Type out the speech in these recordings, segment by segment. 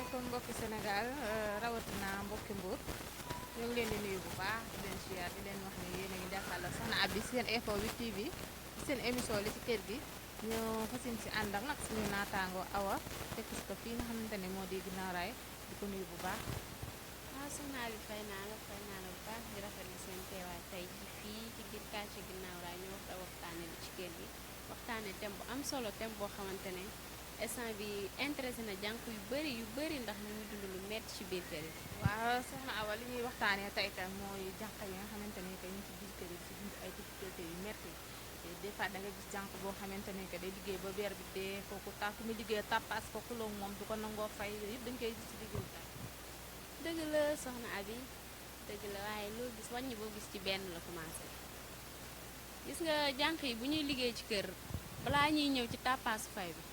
asalaamaaleykum mbokki Sénégal rawatina mbokki Mbour ñu ngi leen di nuyu bu baax di leen siyaar di leen wax ne yéen a ngi jàkkaarloo soxna Abi seen Info 8 TV ci seen émission li ci kër gi ñu fasin si ànd ak nag suñu naataango Awa fekk si ko fii nga xamante ne moo di ginnaaw raay di ko nuyu bu baax. soxna bi fay naa la bu baax di rafetlu seen teewaay tey ji fii ci biir quartier ginnaaw raay ñu waxtaane li ci kër gi waxtaane thème bu am solo thème boo xamante ne instant bi intéressé na jànk yu bëri ndax ñu ngi dund lu metti ci biir kër yi. waaw soxna Awa li ñuy waxtaanee tey tam mooy jànq yi nga xamante ne que ñu ci biir kër yi ci dund ay difficulté yu metti te des fois da nga gis jànq boo xamante ne que day liggéey ba weer bi dee kooku tàkk mi liggéey tàppaas ko xuloo moom du ko nangoo fay yooyu yëpp dañ koy gis ci liggéey kay. dëgg la soxna Abi dëgg la waaye loo gis wàññi boo gis ci benn la commencé gis nga jànq yi bu ñuy liggéey ci kër balaa ñuy ñëw ci tàppaasu fay bi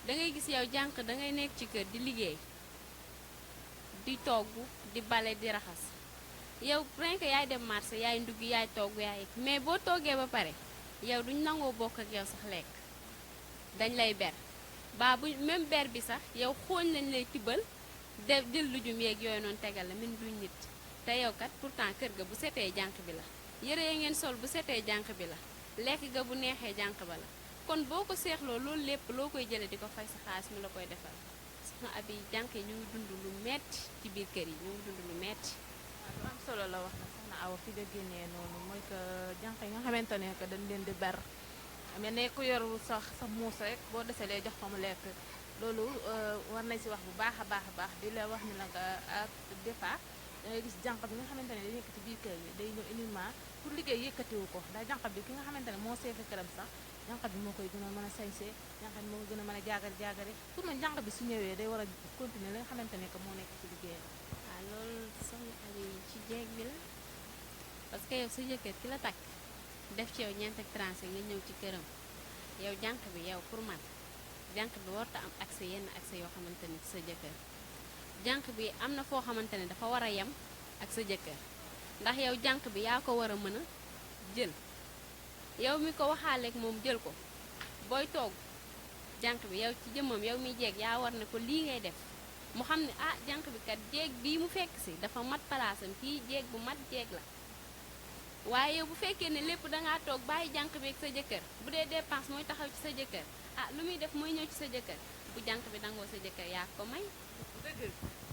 da ngay gis yow jànq da ngay nekk ci kër di liggéey di togg di bale di raxas yow rien que yaay dem marché yaay ndugg yaay togg yaay mais boo toggee ba pare yow duñ nangoo bokk ak yow sax lekk dañ lay ber baa bu même ber bi sax yow xooñ lañ lay tibbal de jël lujum yeeg yooyu noonu tegal la min duñ nit te yow kat pourtant kër ga bu setee jànq bi la yëre ya ngeen sol bu setee jànq bi la lekk ga bu neexee jànq ba la kon boo ko seexloo loolu lépp loo koy jële di ko fay sa xaalis mi la koy defal soxna Abi jànq yi ñu ngi dund lu metti ci biir kër yi ñu ngi dund lu metti waaw lu am solo la wax na soxna Awa fi nga génnee noonu mooy que jànq yi nga xamante ne que dañ leen di ber mais ne ku yor sax sa muus rek boo desalee jox ko mu lekk loolu war nañ si wax bu baax a baax di la wax ni la nga ak des fois da ngay gis jànq bi nga xamante ne day nekk ci biir kër gi day ñëw uniquement pour liggéey yëkkatiwu ko ndax jànq bi ki nga xamante ne moo seefe këram sax jànq bi moo koy gën a mën a sañse jànq bi moo koy gën a mën a jaagari pour man jànq bi su ñëwee day war a continuer li nga xamante ne que moo nekk ci liggéeyam. waaw loolu soxna Abi ci jeeg bi la parce que yow sa jëkkër ki la takk def ci yow ñeent ak 35 nga ñëw ci këram yow jànq bi yow pour man jànq bi warta am accès yenn accès yoo xamante ni sa jëkkër jànq bi am na foo xamante ne dafa war a yem ak sa jëkkër ndax yow jànq bi yaa ko war a mën a jël yow mi ko waxaaleeg moom jël ko booy togg jànq bi yow ci jëmmam yow miy jeeg yaa war ne ko lii ngay def mu xam ne ah jànq bi kat jeeg bii mu fekk si dafa mat palaasam kii jeeg bu mat jeeg la waaye yow bu fekkee ne lépp dangaa toog bàyyi jànq bi ak sa jëkkër bu dee dépense mooy taxaw ci sa jëkkër ah lu muy def mooy ñëw ci sa jëkkër bu jànq bi dangoo sa jëkkër yaa ko may dëgg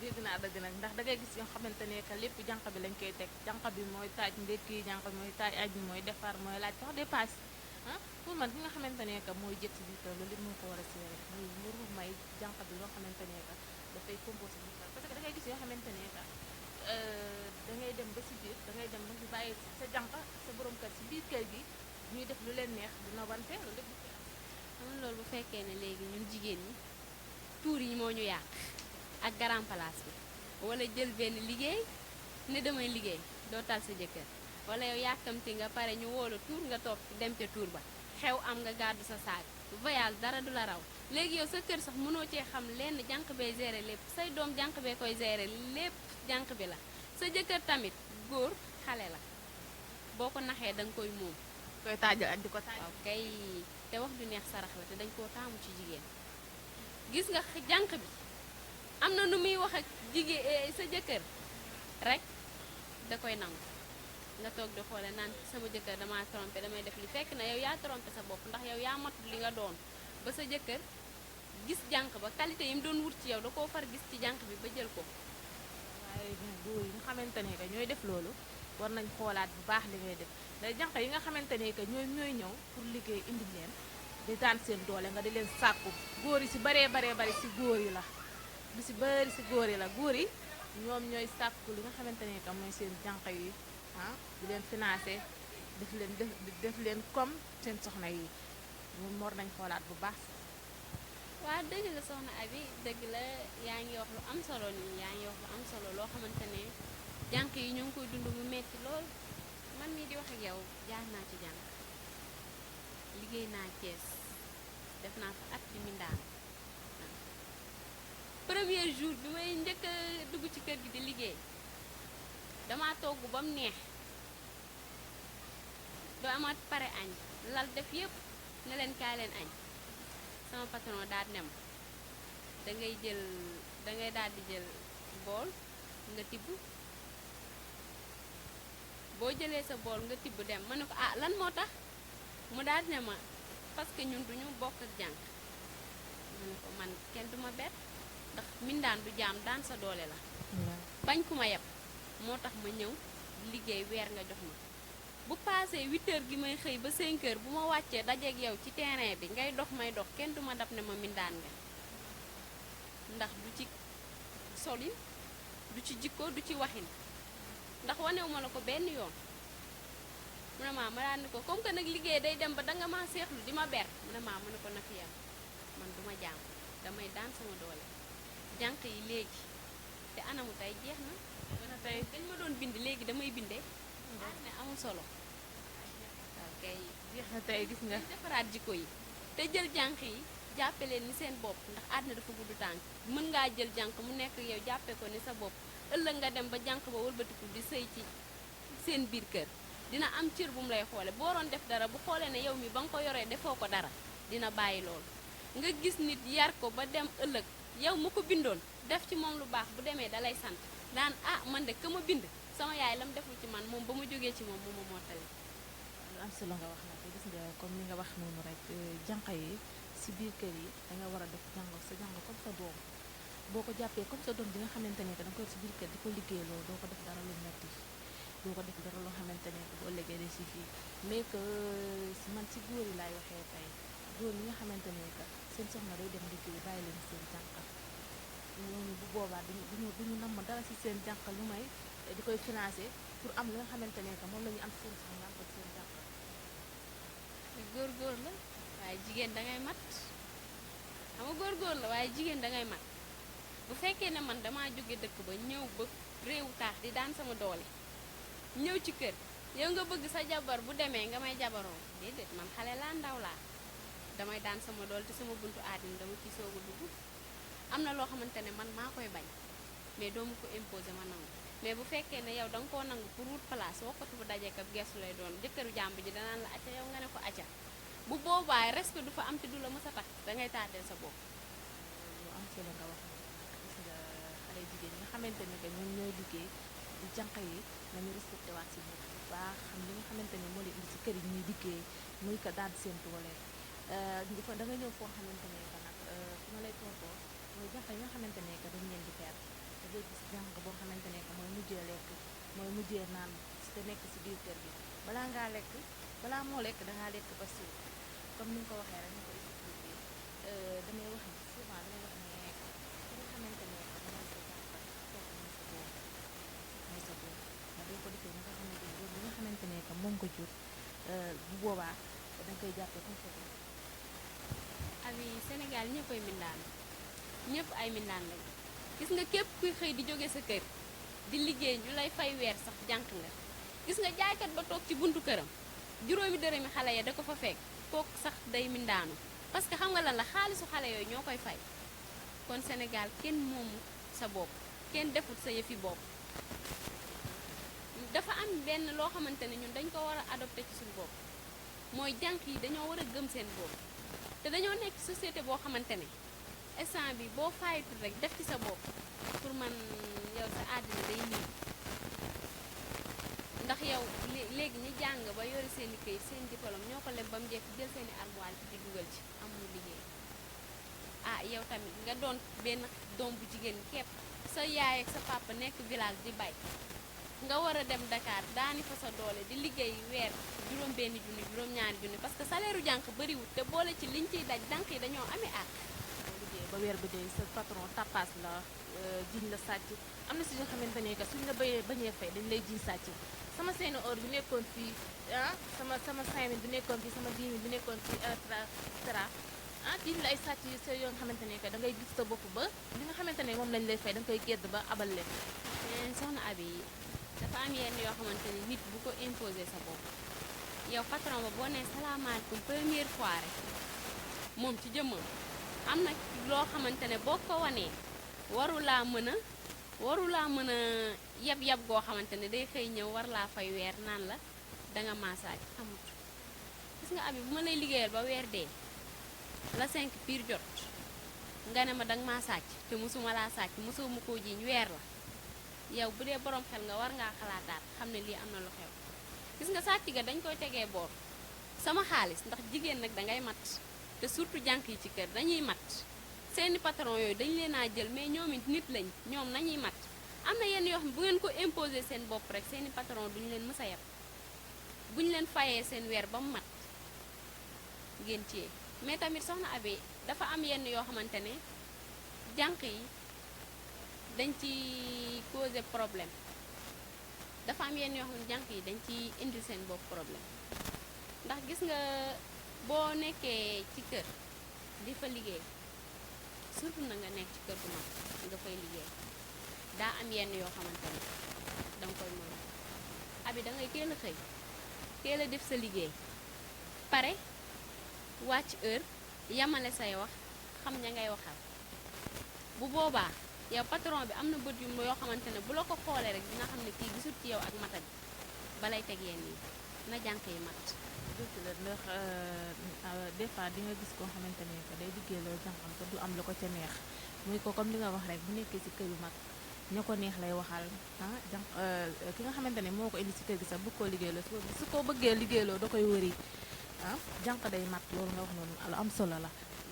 dégg naa dëgg nag ndax dangay gis yoo xamante ne que lépp jànq bi lañ koy teg jànq bi mooy taaj ndékki jànq bi mooy taaj añ bi mooy defar mooy laaj sax dépasse ah pour man ki nga xamante ne que mooy jët si biir kër loolu lépp moo ko war a seere muy muru may jànq bi loo xamante ne que dafay composé biir kër parce que dangay gis yoo xamante ne que dangay dem ba si biir dangay dem ba si bàyyi sa jànq sa borom kër si biir kër gi ñuy def lu leen neex dina wante loolu lépp xam loolu bu fekkee ne léegi ñun jigéen ñi tuur yi moo ñu yàq ak grand place bi wala jël benn liggéey ne damay liggéey doo tal sa jëkkër wala yow yàkkamti nga pare ñu woo la tuur nga topp dem ca tuur ba xew am nga gàddu sa saag voyage dara du la raw léegi yow sa kër sax mënoo cee xam lenn jànq bee gérer lépp say doom jànq bee koy gérer lépp jànq bi la sa jëkkër tamit góor xale la boo ko naxee da nga koy moom koy taajal ak di ko taaj waaw kay te wax du neex sarax la te dañ koo taamu ci jigéen gis nga jànq bi am na nu muy wax ak jigéen sa jëkkër rek da koy nangu nga toog di xoole naan sama jëkkër dama trompé damay def li fekk na yow yaa trompé sa bopp ndax yow yaa matul li nga doon ba sa jëkkër gis jànq ba qualité yi mu doon wut ci yow da koo far gis ci jànq bi ba jël ko waaye góor yi nga xamante ne que ñooy def loolu war nañ xoolaat bu baax li ngay def day jànq yi nga xamante ne que ñooy ñëw pour liggéey indi leen di daan seen doole nga di leen sàkku góor yi si baree bari si góor yi la lu si bari si góor yi la góor yi ñoom ñooy sàkku li nga xamante ne que mooy seen jànq yi ah di leen financé def leen comme seen soxna yi moom war nañ xoolaat bu baax waa dëgg la soxna Abi dëgg la yaa ngi wax lu am solo nii yaa ngi wax lu am solo loo xamante ne jànq yi ñu ngi koy dund mu metti lool man mii di wax ak yow jaar naa ci jànq liggéey naa Cees def naa fa at ci mindaan premier jour bi may njëkk a dugg ci kër gi di liggéey dama togg ba mu neex doo amaat pare añ lal def yëpp ne leen kaay leen añ sama patron daal ne ma da ngay jël da ngay daal di jël bool nga tibb boo jëlee sa bool nga tibb dem ma ne ko ah lan moo tax mu daal di ne ma parce que ñun duñu bokk ak jànq ma ne ko man kenn duma bett ndax mindaan du jaam daan sa doole la bañ ku ma yeb moo tax ma ñëw liggéey weer nga jox ma bu paasee 8 heures gi may xëy ba 5 heures bu ma wàccee dajeeg yow ci terrain bi ngay dox may dox kenn duma dab ne ma mindaan nga ndax du ci solin du ci jikko du ci waxin ndax wanewuma la ko benn yoon mu ne ma daan ni ko comme que nag liggéey day dem ba danga ma seexlu di ma ber mu ne ma ne ko nag yam man duma jaam damay daan sama doole jànq yi léegi te anamu tey jeex na wala tey dañ ma doon bind léegi damay bindee daal ne amul solo ok jeex na tey gis nga defaraat jikko yi te jël jànq yi jàppe leen ni seen bopp ndax àddina dafa gudd tànk mën ngaa jël jànq mu nekk yow jàppe ko ni sa bopp ëllëg nga dem ba jànq ba wëlbatiku di sëy ci seen biir kër dina am cër bu mu lay xoole boo doon def dara bu xoolee ne yow mi ba nga ko yoree defoo ko dara dina bàyyi loolu nga gis nit yar ko ba dem ëllëg yow mu ko bindoon def ci moom lu baax bu demee dalay sant daan ah man de ka ma bind sama yaay lam deful ci man moom ba ma jógee ci moom ma mottali lu am solo nga wax na te gis nga comme ni nga wax noonu rek jànq yi si biir kër yi danga war a def jàng comme sa doom boo ko jàppee comme sa doom bi nga xamante ne que danga koy si biir kër di ko liggéeyloo doo ko def dara lu metti doo ko def dara loo xamante ne que bu ëllëgee day si fii mais que man si góor yi laay waxee tey góor yi nga xamante ne que seen soxna day dem liggéey bàyyi leen seen jànq ñooñu bu boobaa duñu namm dara si seen jànq lu may di koy financé pour am li nga xamante ne que moom la ñu am seen soxna am ko seen jànq góor la waaye jigéen dangay mat xam nga góor la waaye jigéen dangay mat bu fekkee ne man damaa jóge dëkk ba ñëw ba réewu taax di daan sama doole ñëw ci kër yow nga bëgg sa jabar bu demee nga may jabaroo déedéet man xale laa ndaw laa damay daan sama doole te sama buntu àddina dama ci soog a dugg am na loo xamante ne man maa koy bañ mais doo ma ko imposer ma nangu mais bu fekkee ne yow da nga koo nangu pour wut place wokkatu bu dajee ak gestu lay doon jëkkëru jàmb ji danaan la acca yow nga ne ko acca bu boobaa respect du fa am te du la mës a tax dangay tardeel sa bopp. lu am solo nga wax gis nga xale jigéen ñi nga xamante ne que ñoom ñooy liggéey di jànq yi nañu respecté waat si bopp bu baax xam li nga xamante ne moo leen indi si kër yi ñuy liggéey muy ko daal seen doole da nga ñëw foo xamante ne que nag fi ma lay tontoo mooy jànq yi nga xamante ne que dañ leen di perte da ngay gis jànq boo xamante ne que mooy mujjee lekk mooy mujjee naan si te nekk si biir kër gi balaa ngaa lekk balaa moo lekk dangaa lekk ba suur comme ni nga ko waxee rek ñu ko expliqué damay wax ni souvent damay wax ne ki nga xamante ne que mooy sa jànq kooku mooy sa doom nga doo ko defee ni nga xamante ne doom bi nga xamante ne que moom ko jur bu boobaa da nga koy jàppee comme sa doom abi Sénégal ñëppay mindaan ñëpp ay mindaan lañ gis nga képp kuy xëy di jóge sa kër di liggéey ñu lay fay weer sax jànq nga gis nga jaaykat ba toog ci buntu këram juróomi dërëmi xale ya da ko fa fekk kooku sax day mindaanu parce que xam nga lan la xaalisu xale yooyu ñoo koy fay kon Sénégal kenn moomu sa bopp kenn defut sa yëfi bopp dafa am benn loo xamante ne ñun dañ ko war a adopté ci suñu bopp mooy jànq yi dañoo war a gëm seen bopp te dañoo nekk société boo xamante ne instant bi boo fayitul rek def ci sa bopp pour man yow sa àddina day nii ndax yow léegi ñi jàng ba yori seen i këyit seen diplôme ñoo ko lem ba mu jekk jël seen i armoire di dugal ci amuñu liggéey ah yow tamit nga doon benn doom bu jigéen képp sa yaay ak sa papa nekk village di bay nga war a dem Dakar daani fa sa doole di liggéey weer juróom benn junni juróom ñaari junni parce que salaire u jànq bëriwul te boole ci liñ ciy daj jànq yi dañoo amee àq liggéey ba weer bi dee sa patron tapas la jiñ la sàcc am na si nga xamante ne que suñ la bañee fay dañ lay jiñ sàcc sama seeni or bi nekkoon fii sama 5000 bi nekkoon fii sama 10 000 bi nekkoon fii etc jiñ la ay sàcc yu sa yoo nga xamante ne que da ngay gis sa bopp ba li nga xamante ne moom lañ lay fay da nga koy gedd ba abal leen soxna Abi dafa am yenn yoo xamante ni nit bu ko imposer sa bopp yow patron ba boo nee salaamaaleykum première fois rek moom ci jëmmam am na loo xamante ne boo ko wanee warulaa mën a yab goo xamante ne day xëy ñëw war laa fay weer naan la danga maasaaj amut gis nga Abi bu ma lay liggéeyal ba weer dee la 5 piir jot nga ne ma danga maa sàcc te mosuma laa sàcc mosoo ma koo jiiñ weer la yow bu dee borom xel nga war ngaa xalaataat xam ne lii am na lu xew gis nga sàcc ga dañ koy tegee boor sama xaalis ndax jigéen nag dangay mat te surtout jànq yi ci kër dañuy mat seeni patron yooyu dañu leen a jël mais ñoom it nit lañ ñoom nañuy mat am na yenn yoo xam ne bu ngeen ko imposer seen bopp rek seeni patron duñu leen mës a yeb bu ñu leen fayee seen weer ba mu mat ngeen ciyee mais tamit soxna Abe dafa am yenn yoo xamante ne jànq yi dañ ci causer problème dafa am yenn yoo xam ne jànq yi dañ ci indi seen bopp problème ndax gis nga boo nekkee ci kër di fa liggéey surtout na nga nekk ci kër gu mag nga fay liggéey daa am yenn yoo xamante ne danga koy moom Abi da ngay teel a xëy teel a def sa liggéey pare wàcc heure yamale say wax xam ña ngay waxal bu boobaa yow patron bi am na bët yu yoo xamante ne bu la ko xoolee rek dina xam ne kii gisul ci yow ak matat balay teg yenn yi na jànq yi mat dëgg la ndax des fois di nga gis koo xamante ne que day liggéeyloo jànqam te du am lu ko ca neex muy ko comme li nga wax rek bu nekkee ci kër yu mag ña ko neex lay waxal ah jànq ki nga xamante ne moo ko indi ci kër gi sax bëgg koo liggéeyloo su ko bëggee liggéeyloo da koy wëri ah jànq day mat loolu nga wax noonu lu am solo la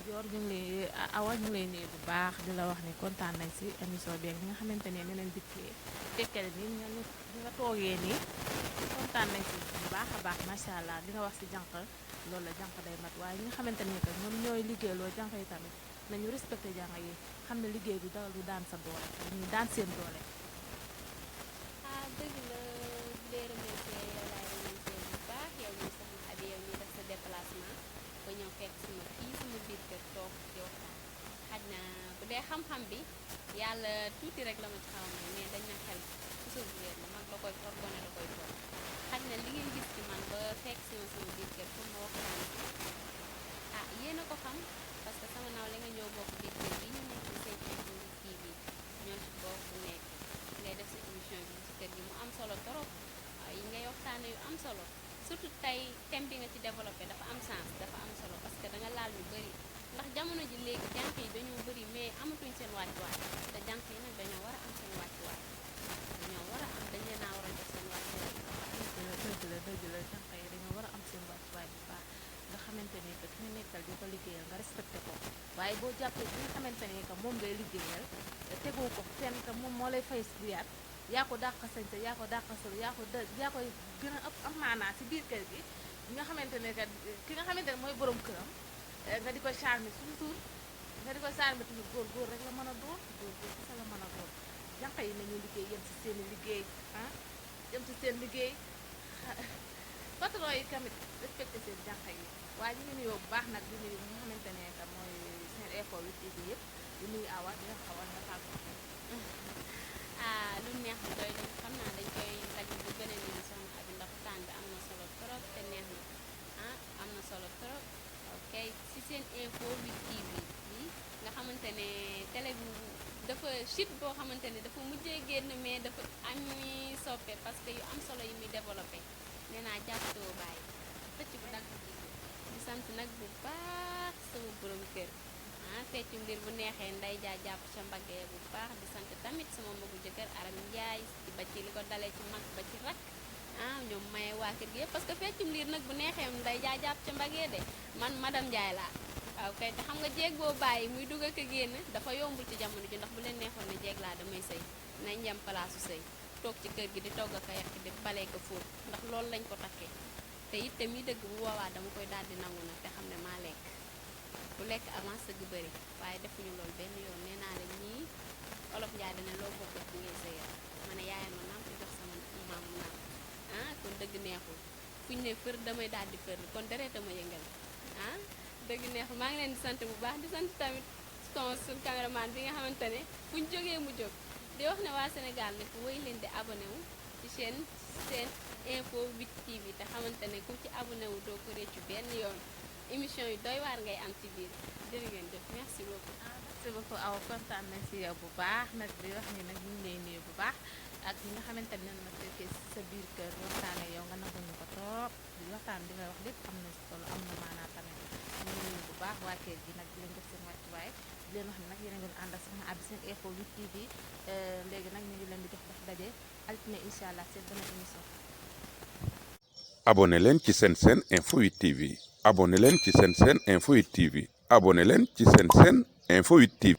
Dior ñu ngi lay Awa ñu ngi lay nuyu bu baax di la wax ni kontaan nañ ci émission bi ak ñi nga xamante ne neneen dikkee fekkele ni nga toogee nii kontaan nañ ci bu baax a baax macha allah li nga wax ci jànq loolu la jànq day mat waaye ñi nga xamante ne que ñoom ñooy liggéeyloo jànq yi tamit nañu respecté jànq yi xam ne liggéey bi dara du daan sa doole dañuy daan seen doole. dëgg la di leen remercier yow laay remercier bu baax yow mi soxna Abi yow mi def sa déplacement ba ñëw fekk suma fii sama biir kër toog di waxtaan xaj na bu dee xam-xam bi yàlla tuuti rek la ma ci xaw a may mais dañ na xel toujours bu réer la mag da koy for gone da koy for xaj na li ngeen gis ci man ba fekk sama biir kër pour ma waxtaan ci yéen a ko xam parce que sama naw la nga ñëw bokk biir kër gi ñu nekk ci seen info TV ñoo ci bokk nekk ngay def sa émission bi ci kër gi mu am solo trop yi ngay waxtaane yu am solo surtout tey thème bi nga ci développé dafa am sens dafa am solo parce que da nga laal yu bëri ndax jamono ji léegi jànq yi dañoo bëri mais amatuñ seen wàccuwaay te jànq yi nag dañoo war a am seen wàccuwaay dañoo war a am dañ leen a war a jox seen wàccuwaay dëgg la jànq yi dañoo war a am seen wàccuwaay bu baax nga xamante ne que ki nga nekkal di ko liggéeyal nga respecté ko waaye boo jàppee ki nga xamante ne que moom ngay liggéeyal tegoo ko fenn te moom moo lay fay siyaat yaa ko dàq sañte yaa ko dàq sol yaa koy gën a ëpp am maanaa si biir kër gi nga xamante ne que ki nga xamante ne mooy borom këram nga di ko charmer toujours nga di ko charmer toujours góor rek la mën a doon góor ci sa la mën a doon jànq yi nañu liggéey yem si seen i liggéey yem si seen liggéey patron yi tamit respecté seen jànq yi waaye ñu ngi nuyoo bu baax nag di nuyu ñi nga xamante ne que mooy seen info 8 TV yëpp di nuyu Awa di nga xawal nga tàggu lu neex bi doy dañ xam naa dañ koy dagg bu beneen yoon soxna Abi ndax taan bi am na solo trop te neex na am na solo trop ok si seen info 8 TV bi nga xamante ne télé bi dafa chute boo xamante ne dafa mujjee génn mais dafa am soppe parce que yu am solo yi muy développé nee naa jàpptoo bàyyi xëcc bu dagg di sant nag bu baax sama borom kër feccu mbir bu neexee nday jaa jàpp ca mbaggee bu baax di sant tamit sama magu jëkkër Aram Njaay ci ba ci li ko dalee ci mag ba ci rak ñoom maye waa kër gi yëpp parce que feccu mbir nag bu neexee nday jaa jàpp ca mbaggee de man madame Njaay laa waaw kay te xam nga jeeg boo bàyyi muy dugg ak a génn dafa yombul ci jamono ji ndax bu leen neexoon ne jeeg laa damay sëy nañ yem palaasu sëy toog ci kër gi di togg ak a yàq di balee ko fóot ndax loolu lañ ko takkee te it te mi dëgg bu boobaa dama koy daal di nangu nag te xam ne maa lekk bu lekk avance sëgg bëri waaye defuñu loolu benn yoon nee naa la ñii olof Njaay dana loo bokk ci ngay sëyal ma ne yaayam ma naam ko jox sama maam mu naam kon dëgg neexul fuñ ne fër damay daal di fër kon dereeta ma yëngal dëgg neexul maa ngi leen di sant bu baax di sant tamit suñu caméraman bi nga xamante ne fuñ jógee mu jóg di wax ne waa Sénégal ne ko wéy leen di abonné wu ci seen info 8 TV te xamante ne ku ci abonné wu doo ko réccu benn yoon émission yi doy waar ngay am ci biir jërë ngeen jëf merci beaucoup. merci beaucoup Awa kontaan nañ si yow bu baax nag di wax ni nag ñu ngi lay nuyu bu baax ak ñi nga xamante ne nag fekkee si sa biir kër waxtaan ak yow nga nangu ñu ko trop di waxtaan di nga wax lépp am na solo am na maanaa tamit ñu ngi nuyu bu baax waa kër gi nag di leen def seen wàccuwaay di leen wax ne nag yéen a ngi ànd ak soxna Abi seen Info 8 TV léegi nag ñu ngi leen di jox dox daje altine incha allah seen beneen émission. abonné leen ci seen Info 8 TV abonné leen ci seen Info 8 TV abonné leen ci seen Info 8 TV.